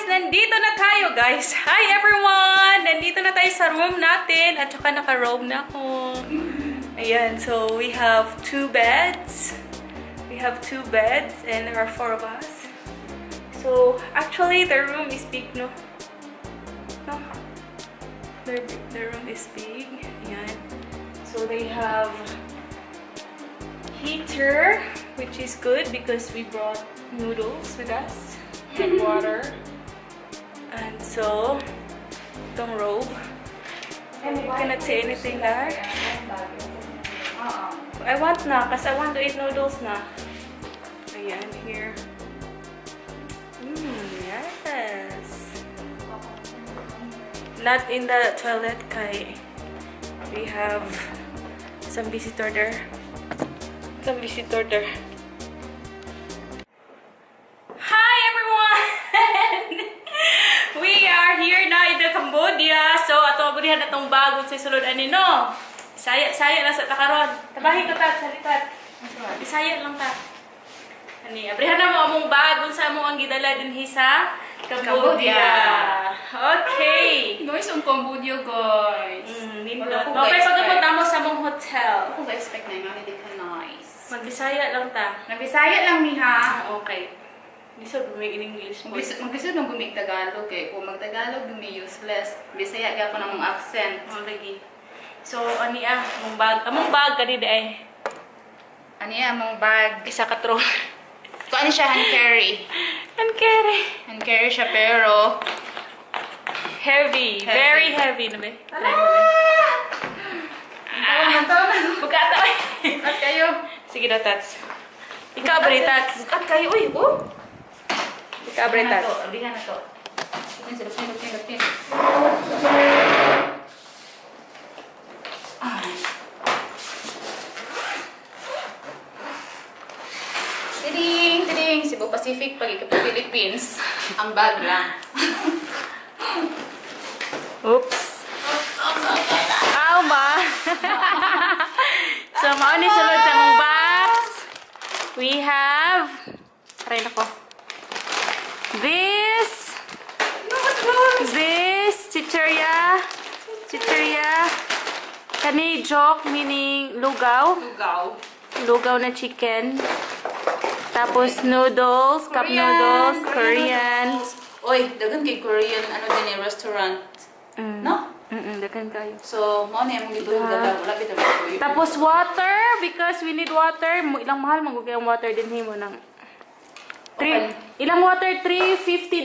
Nandito na tayo, guys! Hi, everyone! Nandito na tayo sa room natin at saka naka-robe na ako. Ayan, so we have two beds. We have two beds and there are four of us. So, actually, the room is big, no? No? The room is big. Ayan. So, they have heater, which is good because we brought noodles with us and water. And so, itong robe. And you cannot see anything there. I want na, kasi I want to eat noodles na. Ayan, here. Yes. Not in the toilet, kay we have some visitor there. Some visitor there. Hi, everyone! We are here na in the Cambodia. So, ato abrihan atong bag sa sulod ani, no. Bisaya, saya lang sa takaron. Tabahin ko ta, salitat. Bisaya lang ta. Ani, abrihan na mo among bag unsa mo ang gidala dinhi sa Cambodia. Okay. Nice ang Cambodia, guys. Nindot. Wala ko Okay, ga-expect. pagkabot mo sa among hotel. Ako ga-expect na nga, hindi ka nice. Magbisaya lang ta. Nagbisaya lang mi ha. Ah, okay. Lisod may in English po. Maglisod nang gumig Tagalog eh. Kung mag-Tagalog, gumi useless. Bisaya kaya ko na mong accent. Oh, lagi. So, ani ah, among bag. Among bag kani di ay. Ano yan, among bag? Isa ka tro. Kung ano siya, hand carry. Hand carry. Hand carry siya pero Heavy. Heavy. Very heavy na ba? Ah! Ang taon na. Bugata. At kayo. Sige na, Tats. Ikaw, bre, Tats. At kayo, uy, oh. Ikaw, bre, Abrihan na Tats. to, abrihan na to. Lupin, lupin, lupin, lupin. Ay. Tiding, tiding. Cebu Pacific, pag ikaw Philippines. Ang bag lang. Oops. Aw ba? So, mao ni sulod sa among box. We have, aray nako. This. This. Chicheria. Chicheria. Kani joke, meaning lugaw. Lugaw. Lugaw na chicken. Tapos noodles, cup noodles, Korean. Noodles. Oy, daghan kay Korean ano din eh, restaurant. No? Daghan kayo. So, mao na imong gituyog dala. Wala bitaw magtuyo. Tapos water, because we need water. Ilang mahal magugay ang water din himo ng three, ilang water? $350.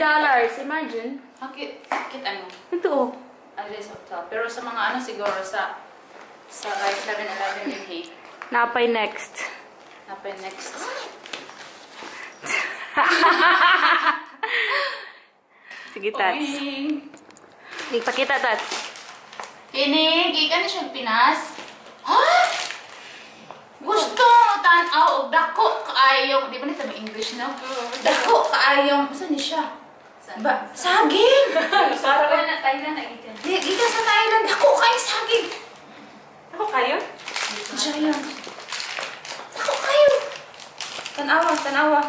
Imagine. Hakit, hakit ano? Ito oh. Ano sa hotel. Pero sa mga ano siguro sa like 7-Eleven din eh. Napay next. Napay next. Sige, Tats. Oing. Ipakita, Tats. Kini, gikan ni siya Pinas. Ha? Gusto mo tan-aw og dako kaayong, di ba nito may English, no? Dako kaayong, saan ni siya? Ba, saging. Para na Thailand na ikan. Di, gikan sa Thailand, dako kayo saging. Ako kayo? Giant. Dako kayo. Tanawa, tanawa.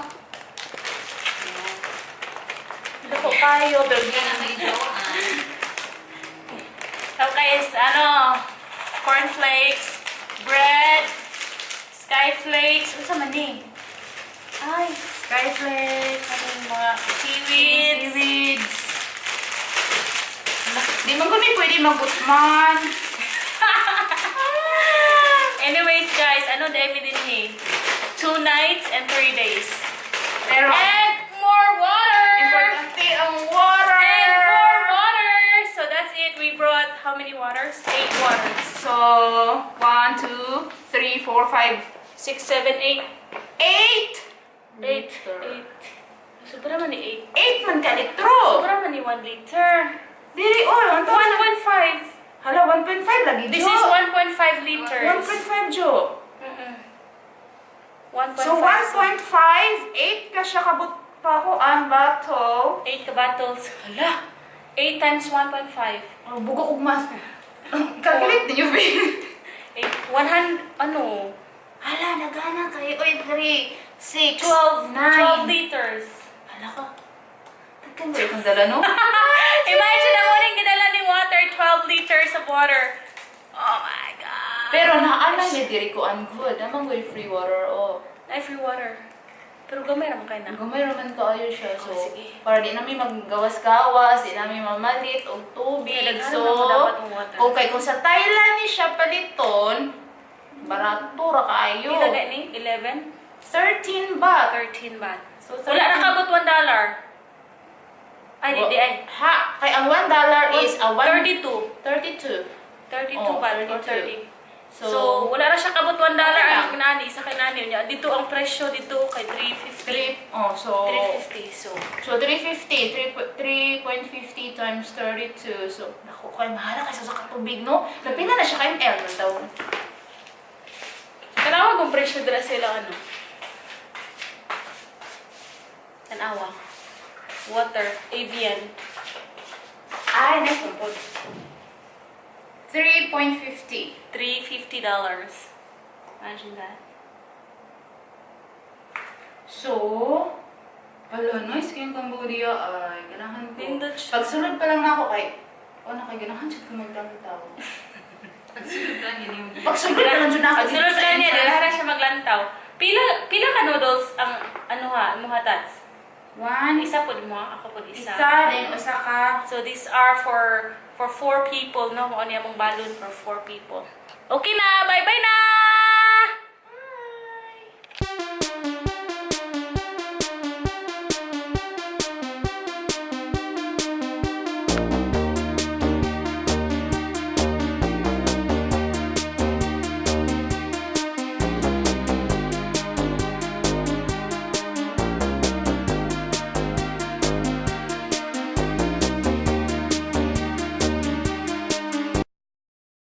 Dako kayo, pero di na may joan. Okay, is ano, cornflakes, bread, skyflakes, ano sa man eh? Ay, Skyflakes. ano yung mga seaweeds. Seaweeds. Di man kami pwede magutman. Anyways, guys, ano dahil din eh? 2 nights and 3 days. Pero, And more water! Importante ang water! And more water! So that's it. We brought how many waters? Eight waters. So, 1, 2, 3, 4, 5, 6, 7, 8. 8! 8. 8. Sobra man ni 8 man ka 8. litro! Sobra man ni 1 liter. Dili, oh, 1.5. Hala, 1.5 lagi, This Jo. is 1.5 liters. 1.5, Jo. 1.5. So, 1.5, 8 ka siya kabut pa ko ang bottle. 8 ka bottles. Hala! 8 times 1.5. Oh, bugo og mas. Calculate ninyo, babe. 8, 100, ano? Hala, nagana kayo. Oy, 3, 6, 12, 9. 12 liters. Hala ka. Daghan ba yung dala, no? Imagine ang uling gidala ni water, 12 liters of water. Oh my God. Pero naa man diri ko ang good. Naman ko free water oh. Ay, free water. Pero gamay ra man kay na. Gamay raman kaayo siya. So, Oh, sige. para di namin maggawas-gawas, di namin mamalit og tubig. Kaya So, daghan man dapat ang water. Okay, kung sa Thailand ni siya paliton, barato ra kaayo. Pila ni? 11? 13 baht. 13 baht. So, Wala na kabot $1. Ay, di ay. Ha, kay ang $1 is a 1 32. 32. 32 Oh, baht or 32. 30. So, wala na siya kabot $1 Okay lang. ang nani sa kay nani niya. Dito ang presyo dito kay 350. 3, oh, so 350. So, So 350, 3 3.50 times 32. So, naku, kay mahal kaysa sa katubig, no? Napila na siya kay ML daw. Tanawa kung presyo dira sila ano. Tanawa. Water, Evian. Ay, next one po. 3.50. $350. Imagine that. So, wala, nice kayong Cambodia ay ganahan ko. Nindot siya. Pagsulod pa lang na ako kay, oh, na kay ganahan siya ko maglantaw. Pagsulod pa lang dyan ako. Pagsulod dito sa lang niya, entrance. dahil siya maglantaw. Pila ka noodles ang ano ha, mo tats? One, Isa po mo, ako po isa. isa, then usa ka. So these are for four people, no? Mao niya mong balon for four people. Okay na, bye-bye na.